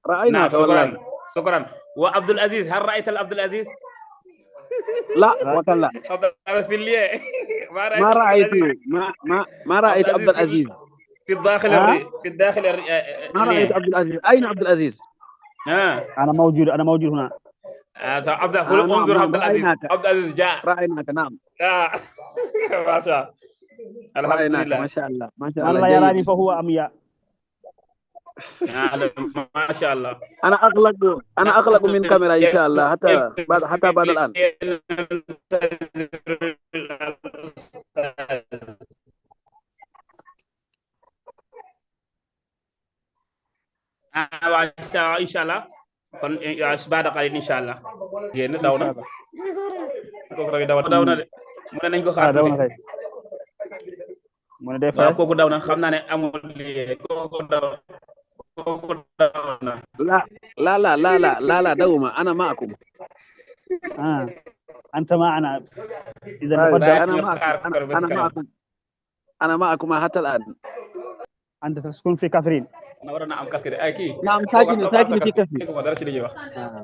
نعم. رأيناك والله. شكرا شكرا. وعبد العزيز، هل رأيت عبد العزيز؟ لا وكلا. عبد العزيز في الليل ما رأيت ما عبد رأيت العزيز؟ ما رأيت عبد عبد العزيز العزيز. في الداخل ها؟ في الداخل ما رأيت اللين. عبد العزيز، أين عبد العزيز؟ آه. انا موجود، انا موجود هنا. عبد آه نعم انظر نعم عبد العزيز. رأيناك. عبد العزيز جاء. رأيناك، نعم. آه. ما شاء الله، الحمد رأيناك، لله. ما شاء الله ما شاء من الله. لا يراني جيد. فهو عمياء. ما شاء الله. أنا أغلق من كاميرا إن شاء الله حتى بعد الآن. Ah waaw, incha allah. Kon baada qalil incha allah. Génn daw na. Kooku tamit daw na de, mu ne nañ ko xaar ah daw tuuti. Na kay, mu ne day Waaw. Fay. Kooku daw na, xam naa ne amul lii. Kooku daw, kooku daw na. لا لا لا لا لا لا لا، دوما أنا معكم. آه. انت معنا اذا. طيب. تفضل. أنا ñu معكم. xaar أنا ko ba si أنا kanam. معكم، أنا معكم حتى الآن. انت تسكن في كفرين؟ Na waroon na am casque de ay kii. نعم. Kooku ساكن am sa ساكن في casque كفري. dégguma dara ci li ñuy wax. آه.